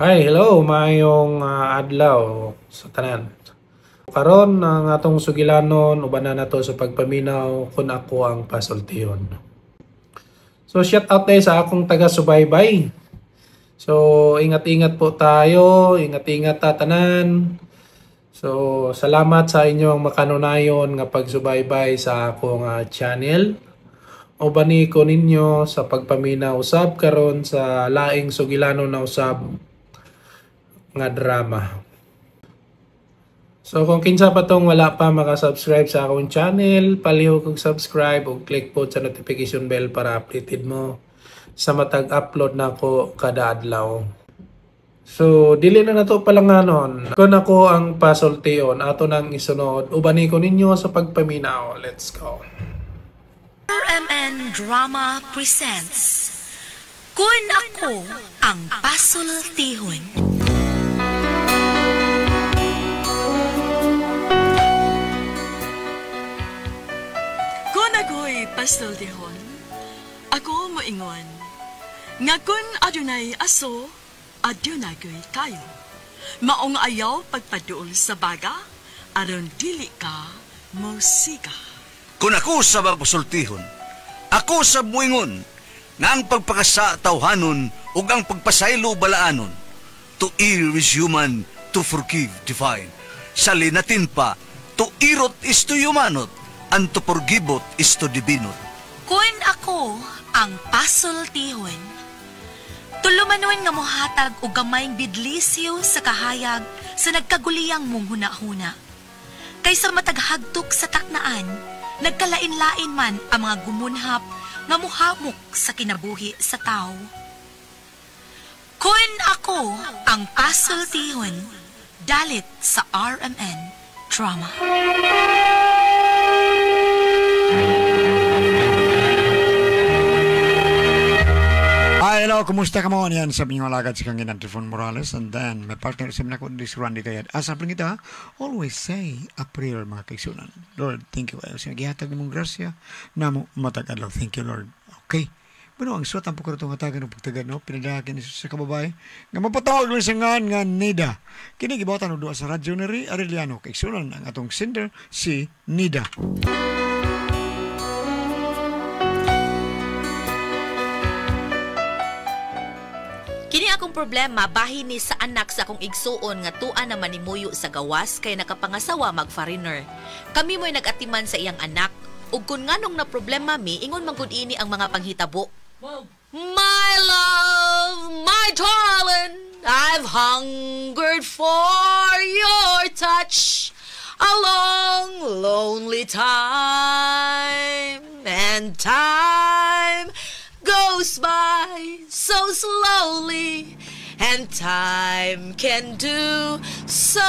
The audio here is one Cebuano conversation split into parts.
Hi, hello, maayong adlaw sa tanan. Karon ang atong sugilanon uban na nato sa pagpaminaw Kun Ako ang Pasultihon. So shout out tayo sa akong taga-subaybay. So ingat-ingat po tayo, ingat-ingat ta tanan. So salamat sa inyong makanunayon nga pagsubaybay sa akong channel. Ubani ko ninyo sa pagpaminaw usab karon sa laing sugilanon na usab nga drama. So kung kinsa pa tong wala pa makasubscribe sa akong channel, palihog og subscribe ug click po sa notification bell para updated mo sa matag upload nako kada adlaw. So dili na nato palanganon. Kun Ako ang Pasultihon, ato nang isunod. Ubani ko ninyo sa pagpaminaw. Let's go. RMN Drama presents Kun Ako ang Pasultihon. Kun ako'y pasultihon, ako moingon, nga kun adunay aso, adunay ko'y kayo. Maong ayaw pagpaduol sa baga, aron dili ka mosiga. Kung ako sa pasultihon, ako sa muingon, nga ang pagpakasa tawhanon ug ang pagpasaylo balaanon. To err is human, to forgive divine. Sa linatin pa, to irot is to humanot, and to forgivot is to divinot. Kun Ako ang Pasultihon, tulumanon nga mohatag og gamayng bidlisyo sa kahayag sa nagkaguliyang mong hunahuna. Kaysa mataghagtok sa taknaan, nagkalain-lain man ang mga gumunhap nga muhamok sa kinabuhi sa tao. Kun Ako ang Pasultihon, dalit sa RMN Drama. Hi, hello, kumusta ka mo? Yan sa inyong alagad si Kanginan Trifon Morales, and then my partner sa mga kundi si Randy Kayad. Asa pa kita, always say a prayer, mga kaigsunan. Lord, thank you. Ayaw siya gihatag nimong grasya namo matag adlaw. Thank you, Lord. Okay. Bueno, ang suwat ang pagkarutong hatagan ng pagtagan, no? Pinadahakin ni sa kababae nga mapatawag lang sa ngan nga Nida. Kini gibawatan og duha sa radyo ni Ray Arellano. Kaigsunan ang atong sender si Nida. Kini akong problema bahin ni sa anak sa akong igsuon nga tua na manimuyo sa gawas kay nakapangasawa mag-foreigner. Kami mo'y nag-atiman sa iyang anak. Ug kun nganong na problema mi, ingon man gud ini ang mga panghitabo. My love, my darling, I've hungered for your touch a long, lonely time, and time goes by so slowly, and time can do so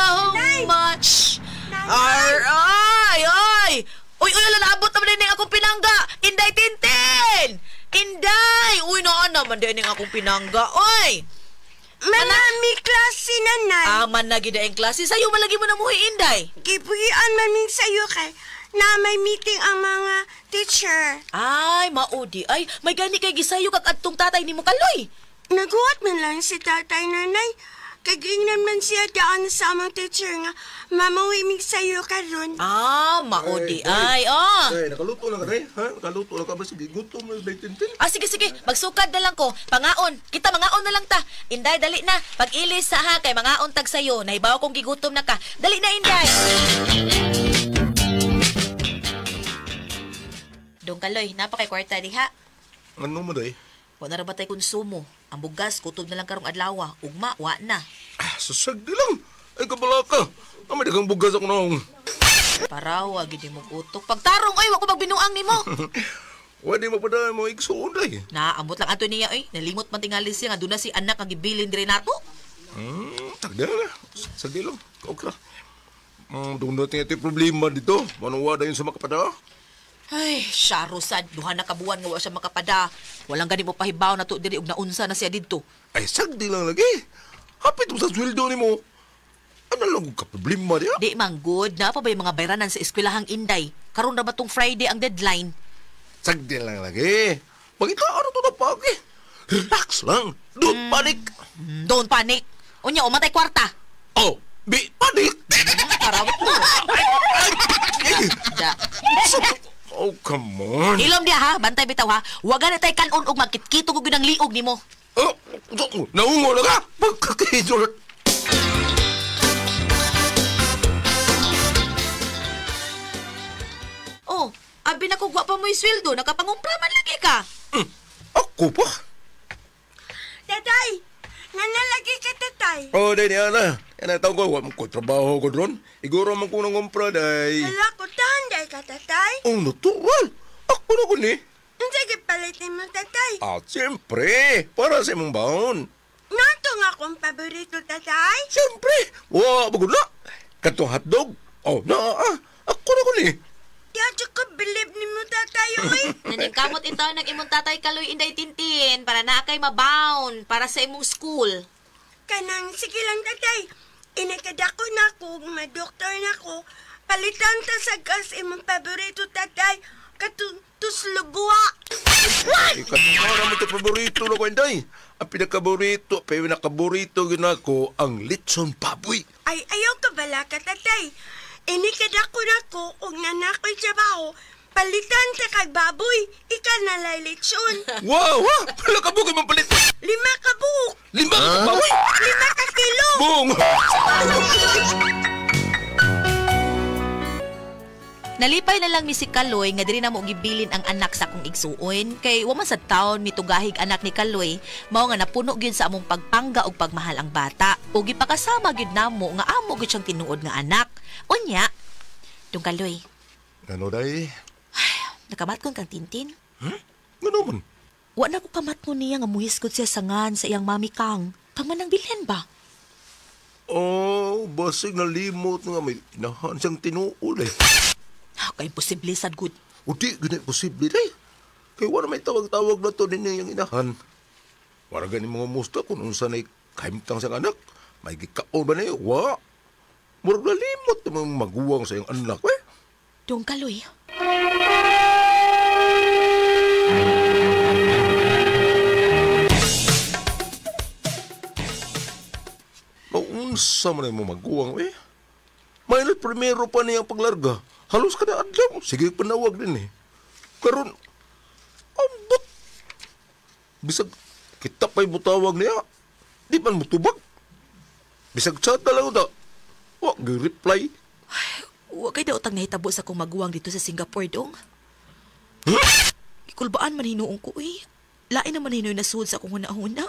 much. Ay, ay! Uy, uy, ala, naabot naman din akong pinangga! Inday Tintin! Inday! Uy, naan naman din akong pinangga. Uy! Manami klase nanay. Ah, man lagi na ang klase. Sa'yo, malagi mo na muhi, Inday. Gipuyian mamin sa'yo kay na may meeting ang mga teacher. Ay, maudi. Ay, may gani kay gisayo kag adtong tatay ni mo kaloy. Naguhat man lang si tatay nanay. Kagingnan man siya daan sa amang teacher nga mamawi mig sayo karon. Ah, maudi. Ay, ah. Ay, nakaluto na ka, day. Ha? Nakaluto na ka ba? Sige, gutom na, day, Tintin. Ah, sige, sige. Magsukad na lang ko. Pangaon. Kita, mangaon na lang ta. Inday, dali na. Pag-ilis sa ha, kay mangaon tag sayo. Nahibaw kong gigutom na ka. Dali na, Inday. Dong Kaloy, napakay kwarta diha. Ano mo, day? Wala ra ba tay konsumo? Ang bugas, kutob na lang karong adlaw. Ugma, wa na. Ah, susag di lang. Ay, kabala ka. Amay, daghang bugas ako noong. Parawa, gid mo utok. Pagtarong, ay, wa ko magbinuang nimo. Wa di mapadala mo igsuon, day. Na, ambot lang ato niya, ay. Nalimot man tingali siya nga doon na si anak ang gibilin diri nato. Tagda na. Sagdi lang. Okay ra. Doon natin ito problema dito. Manuwa dayon sa makapada. Ay, syaro sad, duha na ka buwan nga wa siya makapada. Walang gani mo pahibaw na to diri og naunsa na siya didto. Ay, sagdi lang lagi. Hapit mo sa sweldo nimo. Ano lang ka problema diya? Di man good, na pa ba yung mga bayranan sa eskwelahang Inday? Karon ra ba tong Friday ang deadline? Sagdi lang lagi. Pagita ano to na pagi. Relax lang. Don't panic. Don't panic. Unya, umatay kwarta. Oh, bi, panik! Karawat mo. Da. Oh, come on. Hilom diya ha, bantay bitaw ha. Waga na tay kanon og magkitkitog og ang liog nimo. Oh, naungo na ka! Pagkakidol! Oh, abi na ko pa mo yung sweldo, nakapangumpra man lagi ka. Ako pa? Tatay! Nanalagi ka, tatay. Oh, day niya na. Yan ang tawag ko, wa ko trabaho ko doon. Iguro man ko nangumpra, day. Hala ko, tanday ka, tatay. Oh, natural. Ako na ko ni. Unsa gipalit nimo, tatay? Ah, siyempre. Para sa imong baon. Nato nga akong paborito, tatay. Siyempre. Wa, bagod na. Katong hotdog. Oh, na, ah. Ako na ko ni. Di ko believe nimo, tatay, oy. Naningkamot ito ng imong tatay Kaloy Inday Tintin para naa kay mabound para sa imong school. Kanang sige lang, tatay. Inakadako na ko, madoktor na ko. Palitan ta sa gas imong paborito, tatay. Katong tuslubua. Ikaw mo ito paborito na ko, Inday. Ang pinakaborito, pinakaborito yun ako, ang litson baboy. Ay, ayaw ka bala ka, tatay. Inikadako na ko, kung nanakoy trabaho, palitan ta kag baboy, ika na lay lechon. Wow, ha? Pala ka buok imong palit. 5 ka buok. 5 ka baboy? 5 ka kilo. Bung! Nalipay na lang mi si Kaloy nga diri na mo gibilin ang anak sa akong igsuon kay wa man sa taon mitugahig anak ni Kaloy, mao nga napuno gyud sa among pagpangga og pagmahal ang bata ug gipakasama gyud namo nga amo gyud siyang tinuod nga anak. Unya, Dong Kaloy. Ano day? Ay, nakamatgon kang Tintin? Ngano man? Wa na ko kamatngon niya nga muhisgot siya sangan sa iyang mami Kang. Kang manang bilhin ba? Oh, basig nalimot nga may inahan siyang tinuod eh. Kay imposible sad good. O di, ganun imposible day. Kay wala may tawag-tawag na to ninyo yung inahan. Wala gani mga musta kung unsa na'y kahimtang siyang anak. May gikaon ba niyo? Wa. Murag nalimot ng mga maguwang sa iyang anak eh. Dong Kaloy. Maunsa man ay mga maguwang eh. May primero pa niyang paglarga. Halos kada adlaw. Sige, panawag din eh. Karon, ambot. Bisag, kita pa'y butawag niya. Di man mutubag. Bisag chat na lang ito. Wa, gi-reply. Wa kay daotang nahitabo sa akong maguwang dito sa Singapore, dong. Ikulbaan man hinuong ko eh. Lain naman hinuoy nasuod sa akong huna-huna.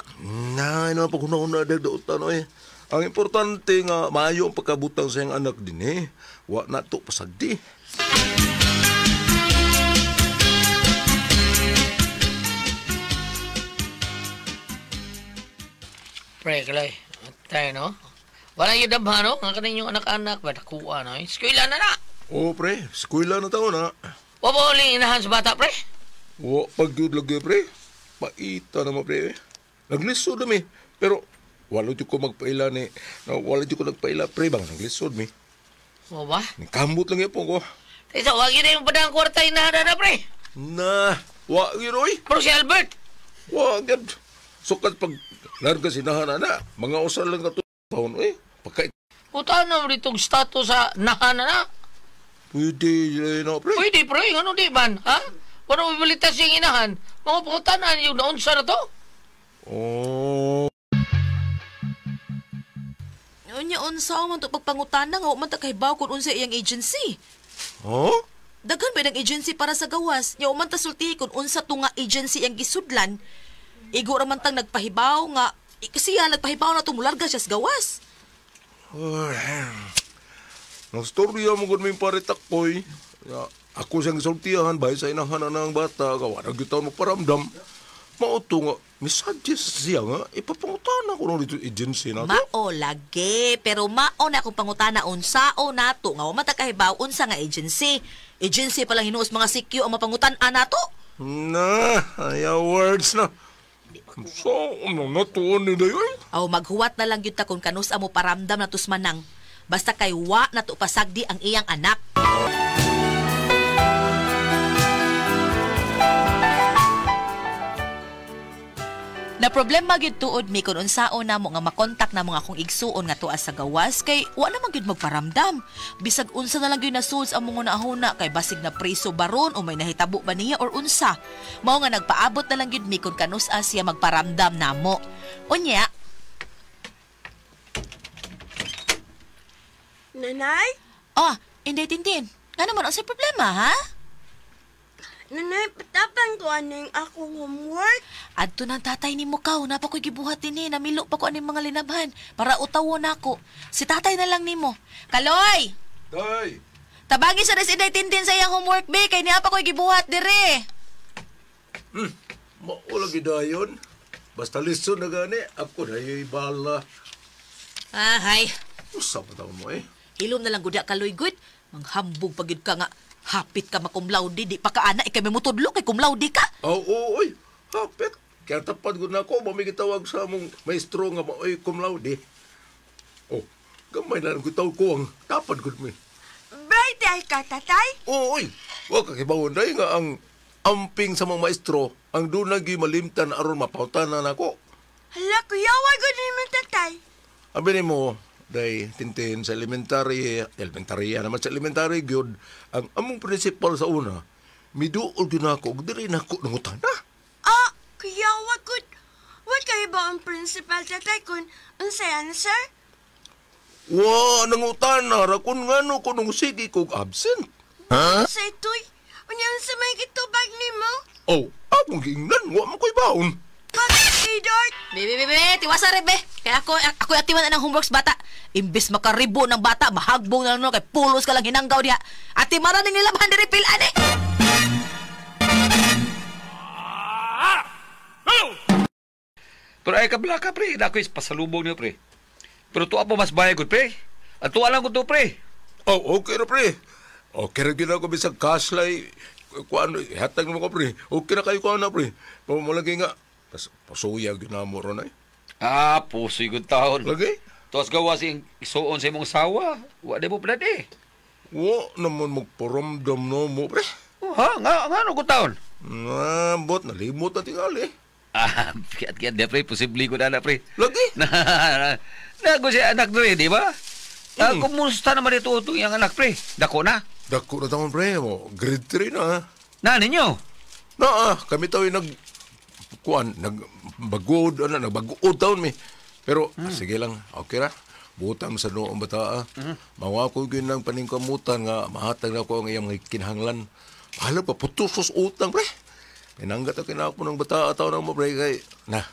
Na, ina pag huna-huna dahil daotan eh. Ang importante nga, maayo ang pagkabutang sa iyang anak din eh. Wa na to pasagdi. Pre, Kalay. Tayo, no? Wala yung damha, no? Nga kaninyong anak-anak, ba nakuha, no? Eskwela na na! Oo, pre. Eskwela na taon, ha? Wa ba uling inahan sa bata, pre? Wa, pag-yun lagi, pre. Maita naman, pre. Naglisod na, mi. Pero, wala di ko magpaila ni... No, wala di ko nagpaila, pre. Bang, naglisod, mi. Wa ba? Kamot lang yapon ko. Tesa, wag yun na yung padang kwarta inahan na, pre. Na, wa yun, oy. Pero si Albert. Wa, gad. Sukat pag larga sinahan na, mga usal lang ka taon, eh. Pagka... Uta na mo ditong status sa nahan na. Pwede, na, pre. Pwede, pre. Ano di man, ha? Wala mo balitas yung inahan. Mga pangutanan yung naunsa na to. Oh. Unya, unsa man to pagpangutana nga, man ta kahibaw kung unsa iyang agency. Huh? Daghan ba ng agency para sa gawas? Nya man ta sultihi kung unsa to nga agency ang gisudlan. Igo ra man tang nagpahibaw nga siya nagpahibaw na tumularga siya sa gawas. Nang storya mo gud may pare takoy. Ako siyang gisultihan bahay sa inahan na ang bata gawa ra gyud taon magparamdam. Mao to nga misuggest siya nga ipapangutana ko dito agency na to. Mao lagi, pero mao na akong pangutana unsao nato nga wa man ta kahibaw unsa nga agency. Agency pa lang hinuos mga CQ ang mapangutan-an nato. Na, ayaw words na. So, ano na tuon ni dayoy? Aw maghuwat na lang gyud ta kung kanus amo paramdam na tusmanang. Basta kay wa na to pasagdi ang iyang anak. Na problema gyud tuod mi kun unsaon namo nga makontak namo nga akong igsuon nga tuas sa gawas kay wa naman gyud magparamdam. Bisag unsa na lang gyud nasuds ang mga nahuna kay basig na preso baron o may nahitabo ba niya or unsa. Mao nga nagpaabot na lang gyud mi kun kanus-a siya magparamdam namo. Unya, Nanay? Ah, Inday Tintin. Ngano man unsay problema, ha? Nanay, patapan ko aning akong homework. Adto nang tatay nimo kaw, napa ko'y gibuhat dinhi, namilo pa ko aning mga linabhan para utawon nako. Si tatay na lang nimo. Kaloy! Tay! Tabagi sa res Inday Tintin sa iyang homework be kay niya pa ko'y gibuhat dire. Mao lagi dayon. Basta listen na gani, ako na yo'y bala. Ah, hay. Usa pa taon mo eh. Hilom na lang gud Kaloy gud. Manghambog pa gyud ka nga hapit ka makum laude, di pa ka ana ikay mutudlo kay cum laude ka. Oo, oy, hapit. Kaya tapad gud nako, mamigitawag sa among maestro nga maoy cum laude. Oh, gamay na lang gitaw ko ang tapad gud mi. Bright ay ka, tatay? Oo, oy. Wa ka kibawon day nga ang amping sa mga maestro ang doon lagi malimtan aron mapawtanan nako. Hala, kuya, wa gud nimo tatay. Abi nimo, day Tintin sa elementary, elementary naman sa elementary gyud ang among principal sa una, miduol gyud nako ug diri nako nangutana. Ah, kuya, wa gud. Wa kayo ba ang principal tatay kun unsay answer? Wa nangutana ra kun ngano ko nung sige kog absent. Ha? Sa itoy, unya unsa may gitubag nimo? Oh, akong giingnan wa man koy baon. Bakit, Bebe, bebe, tiwasa rin, be. Kaya ako atiman na ng homeworks bata. Imbes makaribo ng bata, mahagbong na lang kay pulos ka lang hinanggaw diha. Ati maraning nilabhan diri pilan eh. Pero ay kabla ka, pre. Nakoy pasalubong niyo, pre. Pero tuwa po mas bayad ko, pre. At tuwa lang ko to, pre. Oh, okay na, pre. Okay na gina ko bisag cash lay. Kuano, hatag mo ko, pre. Okay na kayo kuano na, pre. Pamalagi nga. Pasuya ginamo ron ay. Ah, pusoy gud taon. Lagi? Tuwas gawa si isuon sa imong sawa. Wa di mo pala di. Wa naman magparamdam na mo, pre. Oh, ha? Nga ano gud taon? Nabot, nalimot na tingali. Ah, kiat-kiat di, pre. Posible ko na, pre. Lagi? Nago siya anak pre, di ba? Kumusta naman ito itong iyang anak, pre? Dako na? Dako na taon, pre. Grade 3 na. Na, ninyo? Na, kami tawin kuan nagbagood ana nagbagood taon mi. Pero sige lang, okay ra. Butang sa noong bata. Mawa ko gyud nang paningkamutan nga mahatag na ko ang iyang kinahanglan. Bahala pa putusos utang pre. Pinanggat ang kinako ng bata taon mo pre kay na.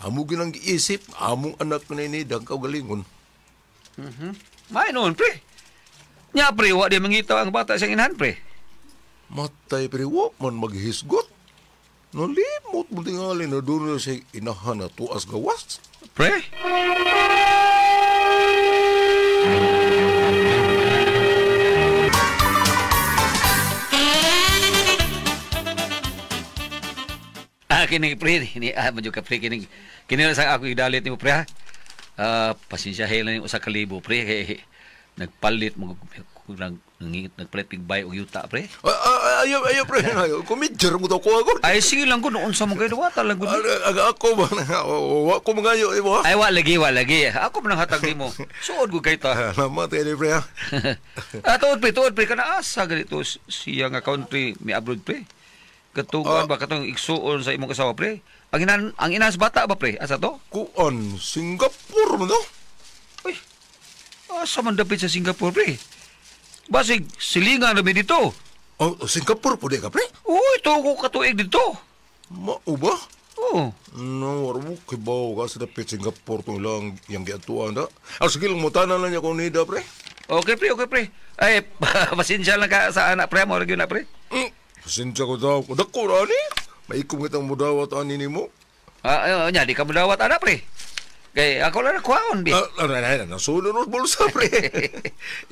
Amo gyud ang giisip, among anak ni dagkaw galingon. May noon pre. Nya pre, wa di mangita ang bata sa inahan pre. Matay pre, wa man maghisgot. Nalimot mo tingali na doon na siya inahan na tuas gawas. Pre? Ah, kining pre, ni medyo ka pre, kining sa ako idalit nimo pre ha. Pasensya lang yung usa ka libo pre. Nagpalit mo nagpalit pigbay og yuta pre. Ayaw ayaw pre. Kumidjer mo daw ko ako. Ay sige lang ko noon sa mga duwata lang gud. Ako ba wa ko mangayo imo. Ay wa lagi wa lagi. Ako man ang hatag nimo. Suod ko kay ta. Salamat kay pre. Tuod pre, tuod pre kana asa ganito siya nga country mi abroad pre. Katong ba katong igsuon sa imong asawa pre? Ang inan sa bata ba pre? Asa to? Kuan Singapore man to. Uy. Asa man dapit sa Singapore pre? Basig silingan na mi dito. Oh, Singapore po di ka pre? Uy, tugo ka tuig dito. Mao ba? Oo. No, wala mo kibaw ka sa dapit Singapore tong ilang yang giatuan da. Ah, sige lang mo tanan lang niya kung nida pre. Okay pre, okay pre. Ay, pasensya lang ka sa anak pre mo ra gyud na pre. Pasensya ko daw. Dako ra ni. Maikom kitang mudawat ani nimo. Ah, nya di ka mudawat ana pre. Kay ako lang nakuhaon bi. Nasunod sa bulsa pre.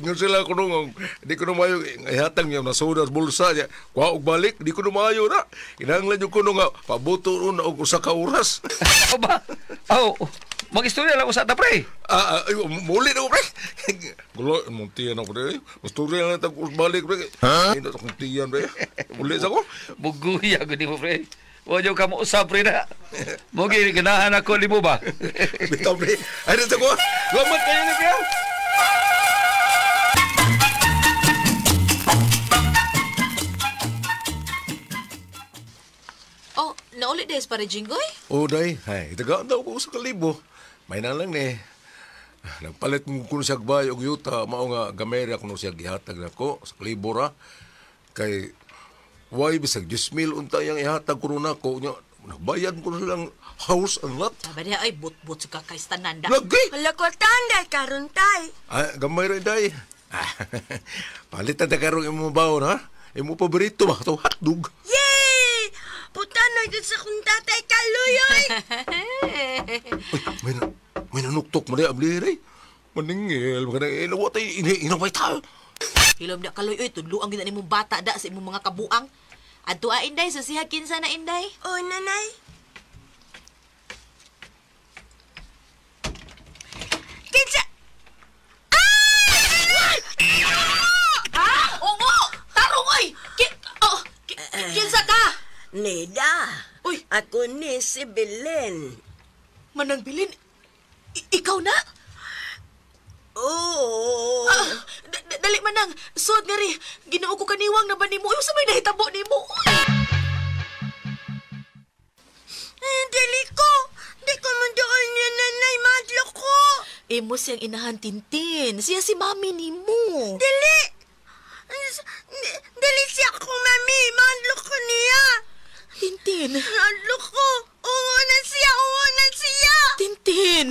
Ingon sila ko nung di ko mayo ihatag niya nasunod sa bulsa niya. Kuha og balik di ko mayo na. Kinahanglan jud ko nga pabuto ron og usa ka oras. O ba? Aw, magistorya lang usa ta pre. Muli na ko pre. Gulo mong tiyan ako pre. Mastorya lang tag balik pre. Hindi sa akong tiyan pre. Muli sa ko. Buguya gud nimo pre. Wa jud ka mo usab pre na. Mo ginahan ako nimo ba? Bitaw pre. Ay sa ko. Salamat kayo ni pre. Oh, nauli des pare Jinggoy? Oh, day. Hay, tagaan daw ko sa kalibo. May na lang ni. Nagpalit mo kuno siya bay og yuta, mao nga gamay ra kuno siya gihatag nako sa kalibo ra. Kay way bisag 10,000 unta yang ihatag kuno nako nya nagbayad ko lang house and lot. Sabi niya, ay but-but sa kakais tanan da. Lagi! Hala ko tanday karon tay. Ay, gamay ra day. Palit na karon imong bawon ha. Imo paborito ba to hotdog. Yay! Puta na gyud sa kong tatay kaluyoy. Uy, may nanuktok mo na abli ray. Maningil, mga na watay inaway ta. Hilom da kaloy oy, tudlo ang gina nimong bata da sa imong mga kabuang. Adto a Inday sa siha kinsa na Inday. Oh, nanay. Kinsa? Ay! Ha? Oo! Tarong oy! Kinsa ka? Nida. Uy, ako ni si Belen. Manang Belen, ikaw na? Oo. Dali manang, suod nga ri. Ginoo ko kaniwang na ba nimo? Uy, sa may nahitabo nimo? Uy! Ay, dali ko. Di ko mandoon niya, nanay. Madlo ko. Imo siyang inahan, Tintin. Siya si mami nimo. Dali! Dali siya ko, mami. Madlo ko niya. Tintin. Madlo ko. Oo na siya. Oo na siya. Tintin.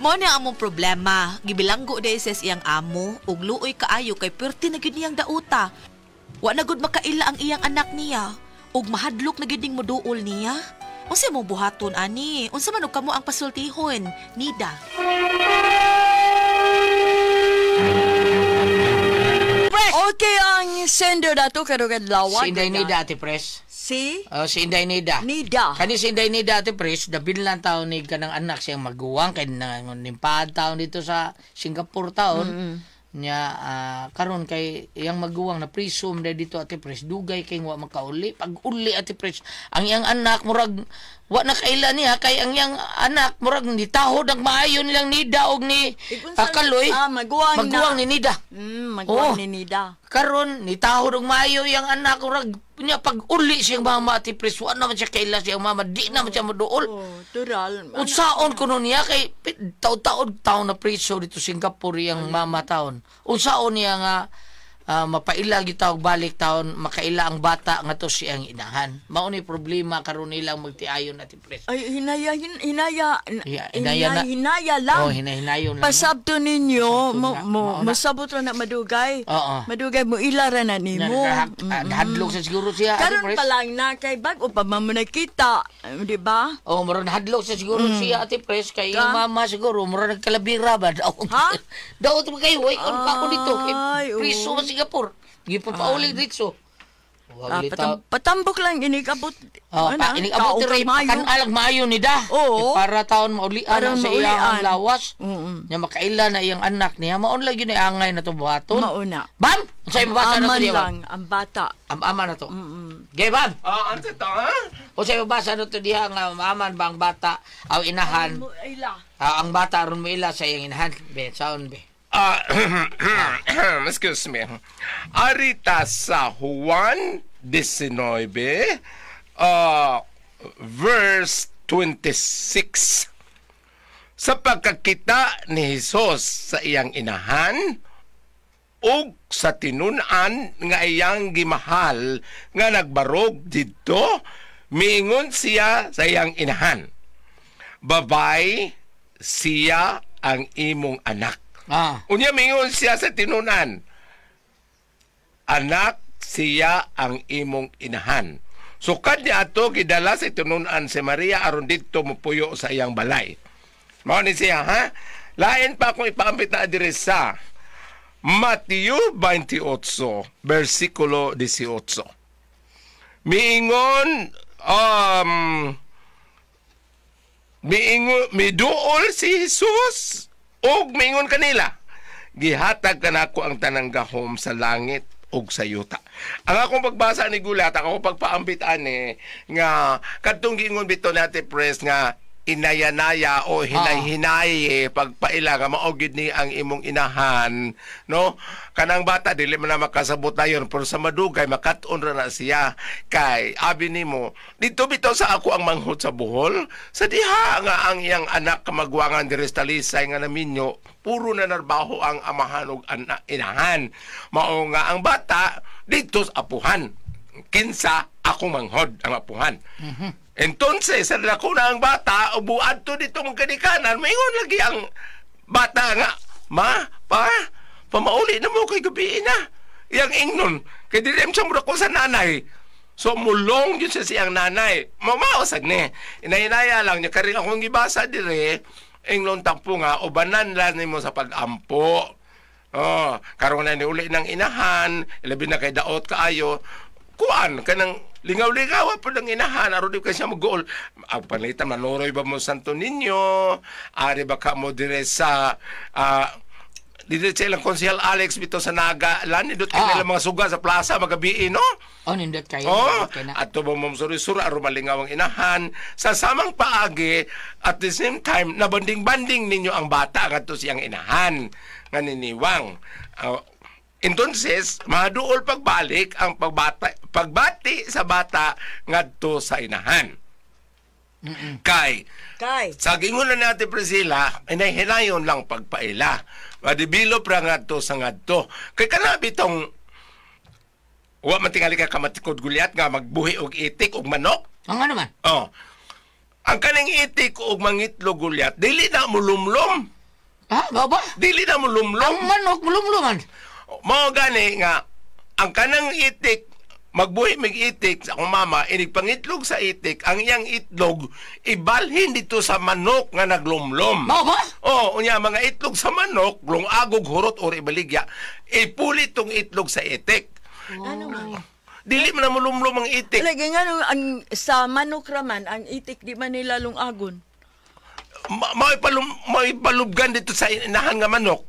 Mo ni among problema. Gibilanggo day sa iyang amo ug luoy kaayo kay perti na gyud niyang dauta. Wa na gud makaila ang iyang anak niya ug mahadlok na gyud ning moduol niya. Unsa mo buhaton ani? Unsa man og kamo ang pasultihon? Nida. Okay, ang sender dato karong adlaw. Si Inday Nida, Ate Pres. Si? Si Inday Nida. Nida. Kani si Inday Nida, Ate Pres, dabil lang taon ni kanang anak siyang maguwang kay nimpad taon dito sa Singapore taon. Mm-hmm. Nya karon kay iyang maguwang na priso man dito, Ate Pres, dugay kay wa makauli. Pag uli, Ate Pres, ang iyang anak murag wa na kaila niya kay ang iyang anak murag nitahod ang maayo nilang Nida og ni Kaloy. Maguwang, maguwang ni Nida. Maguwang ni Nida. Karon nitahod og maayo iyang anak murag niya pag uli siyang mama, Ate Pres, wa naman siya kaila siyang mama, di naman siya moduol. Oh, tural. Unsaon kuno niya kay taud-taud taon na priso dito Singapore iyang mama taon. Unsaon niya nga mapaila gyud balik taon makaila ang bata nga to siyang inahan. Mao ni problema karon nilang magtiayon, Ate Pres. Ay hinaya lang. Oh, hinahinayon lang. Pasabto ninyo mo masabot ra na madugay. Oo. Madugay mo ila ra na nimo. Hadlok sa siguro siya, Ate Karon pa lang na kay bag-o pa man mo nakita, di ba? Oh, murag hadlok sa siguro siya, Ate Pres, kay iyang mama siguro murag nagkalabira ba daw. Ha? Daw to kayo, way kon pa ako dito kay priso man Singapore. Gipapauli dito. Patambok lang inikabot. Inikabot rin pakan-alag maayo ni da. Oo. Para taon maulian na sa iyang lawas. Nya makaila na iyang anak niya. Maon lang yun ay angay na to buhaton. Mauna. Bam! Sa ibabasa na to niya, lang ang bata. Am-ama na to. Gay, bam! Ano ito, ha? O sa ibabasa na to diha nga maaman ba ang bata aw inahan. Ang bata aron mo ila sa iyang inahan. Be, saon be. Excuse me. Arita sa Juan 19, verse 26. Sa pagkakita ni Jesus sa iyang inahan ug sa tinun-an nga iyang gimahal nga nagbarog didto, miingon siya sa iyang inahan, "Babay, siya ang imong anak." Unya mingon siya sa tinunan, "Anak, siya ang imong inahan." Sukad niya ato gidala sa tinunan si Maria aron didto mopuyo sa iyang balay. Mao ni siya, ha? Lain pa akong ipaambit na adiresa. Mateo 28, versikulo 18. Miingon miduol si Jesus og mingon kanila, Gihatag kanako ang tanang gahom sa langit ug sa yuta. Ang akong pagbasa ni Gulat, ang akong pagpaambit ani nga kadtong giingon bitaw ni Ate Pres nga inayanaya o hinay-hinay pagpaila nga mao gid ni ang imong inahan, no? Kanang bata dili man na makasabot dayon, pero sa madugay makat-on ra na siya kay abi nimo didto bitaw sa ako ang manghod sa Bohol sa diha nga ang iyang anak kamagwangan diri sa Talisay nga naminyo, puro na narbaho ang amahan ug inahan. Mao nga ang bata didto sa apuhan, kinsa akong manghod ang apuhan. Entonces, sa dako na ang bata, ubuad to dito mong kanikanan, maingon lagi ang bata nga, ma, pa, pamauli na mo kay gabi na. Yang ingnon, kay dili siya mura ko sa nanay. So, mulong yun siya siyang nanay. Mamaosag ni. Inahinaya lang niya, karing akong gibasa dire, ingnon tampo nga, ubanan lang nimo sa pag-ampo. Oh, karon na ni uli ng inahan, ilabi na kay daot kaayo, kuan kanang lingaw-lingaw pa ng inahan aron di ka siya mag-goal. Ang panlitan manuroy ba mo Santo Niño, ari ba ka mo dire sa dire sa ilang Konsehal Alex bito sa Naga, lan nindot kay nila mga suga sa plaza magabi, no? Oh, nindot kayo. Oh, ato ba mo suri-sura aron malingaw ang inahan sa samang paagi, at the same time nabanding-banding ninyo ang bata ngadto siyang inahan nga niniwang. Entonces, maduol pagbalik ang pagbati sa bata ngadto sa inahan. Kay sa gingon na natin Priscilla, inahinayon lang pagpaila. Madevelop ra ngadto sa ngadto. Kay kana bitong wa man tingali ka kamatikod gulyat nga magbuhi og itik og manok. Ang ano man? Oh. Ang kaning itik og mangitlog gulyat, dili na mulumlum. Ah, ba ba? Dili na mulumlum. Ang manok mulumluman. Mao gani nga ang kanang itik magbuhi mig itik sa akong mama inig pangitlog sa itik, ang iyang itlog ibalhin dito sa manok nga naglumlom. Mao ba? Oh, unya mga itlog sa manok lungagog hurot or ibaligya, ipulit tong itlog sa itik. Ano man? Dili man na mulumlom ang itik. Lagi nga no, ang sa manok raman ang itik di man nila lungagon. Maipalubgan dito sa inahan nga manok.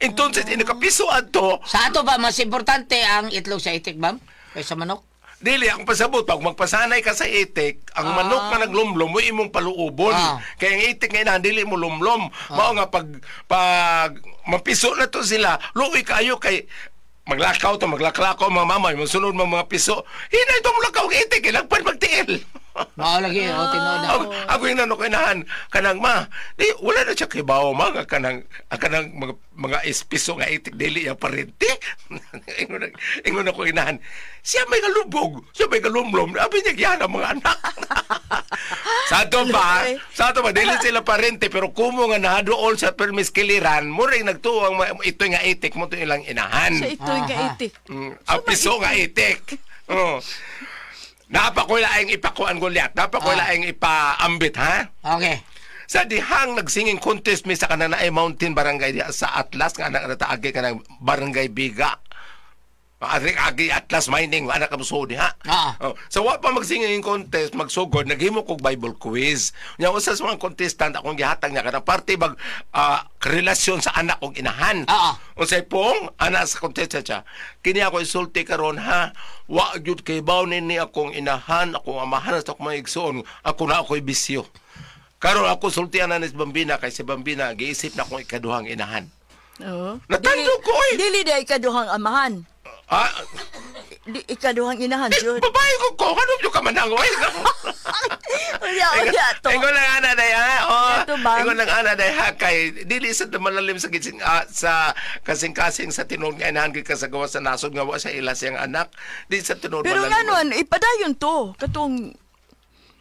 Entonces, inakapiso ato. Sa ato ba, mas importante ang itlog sa itik, ma'am? Kaysa manok? Dili, ang pasabot, pag magpasanay ka sa itik, ang manok nga naglumlum, mo imong paluubon. Kaya ang itik nga inahan, dili mo lumlum. Mao nga, pag mapiso na to sila, luwi kayo kay maglakaw to, maglaklakaw mga mama, masunod mga piso. Hinay to mulakaw ang itik, ilagpan magtiil. Mao lagi, o tinuod na. Ako yung nanukainahan, kanang ma, di, wala na siya kibaw, ma, kanang mga espiso nga itik, dili yung parente. Ingon ako inahan, siya may kalubog, siya may kalumlum, abi niya giyan ang mga anak. Sa ato ba, dili sila parente, pero kumo nga nahadool sa permis kiliran, mura nagtuwang ito nga itik, mo ito ilang inahan. Sa ito nga itik. Ang piso nga itik. Oh. Napakoy laing ipakuan gulyat. Napakoy laing ipaambit, ha? Okay. Sa dihang nagsinging contest mi sa Kananaay Mountain Barangay diha sa Atlas nga anak nataagi kanang Barangay Biga. Agi Atlas Mining anak ka musuod diha. Oh, so wa pa magsinging contest magsugod naghimo kog Bible quiz. Nya usa sa mga contestant akong gihatag niya kanang parte bag relasyon sa anak og inahan. Unsay pong anak sa contestant siya. Kini ako isulti karon ha. Wa gyud kay baw nini akong inahan, akong amahan sa akong mga igsoon, ako na ako'y bisyo. Karon ako sultian na ni Bambina kay si Bambina giisip na akong ikaduhang inahan. Oo. Natando ko oy. Dili day ikaduhang amahan. Ah, di ikaduhang inahan jud. Babae ko ko, kanong ka manang oy. Uya to. Ingon lang ana day ha. Oh, ingon lang ana day ha kay dili sa malalim sa gising sa kasing-kasing sa tinuod nga inahan gid ka sa gawas sa nasod nga wa sa ila siyang anak. Di sa tinuod pero malalim. Pero nganon ipadayon to katong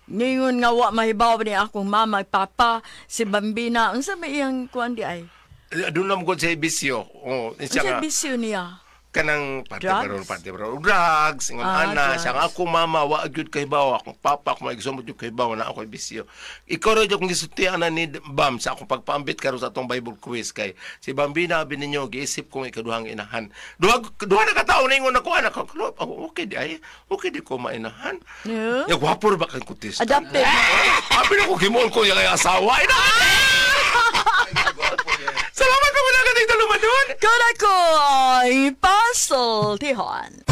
ningon nga wa mahibaw ni akong mama papa si Bambina unsa may iyang kuan di ay? Doon lang ko sa bisyo. Oh, siya bisyo niya. Kanang parte bro drugs ingon ana siya nga ako mama wa gyud kay bawa akong papa akong maigsoon gyud kay bawa na ako'y bisyo. Ikaw ra gyud kung gisultian na ni Bam sa akong pagpaambit karon sa atong Bible quiz kay si Bambina abi ninyo giisip kong ikaduhang inahan. Duha na ka tawo ningon ako anak okay di ay okay di ko mainahan. Yeah. Ya gwapo ra ba kang kutis? Adapted. Abi na ko gimon ko yung asawa. Inahan. Salamat pa mo na kating tulumanon. Kung ako ay pasultihon.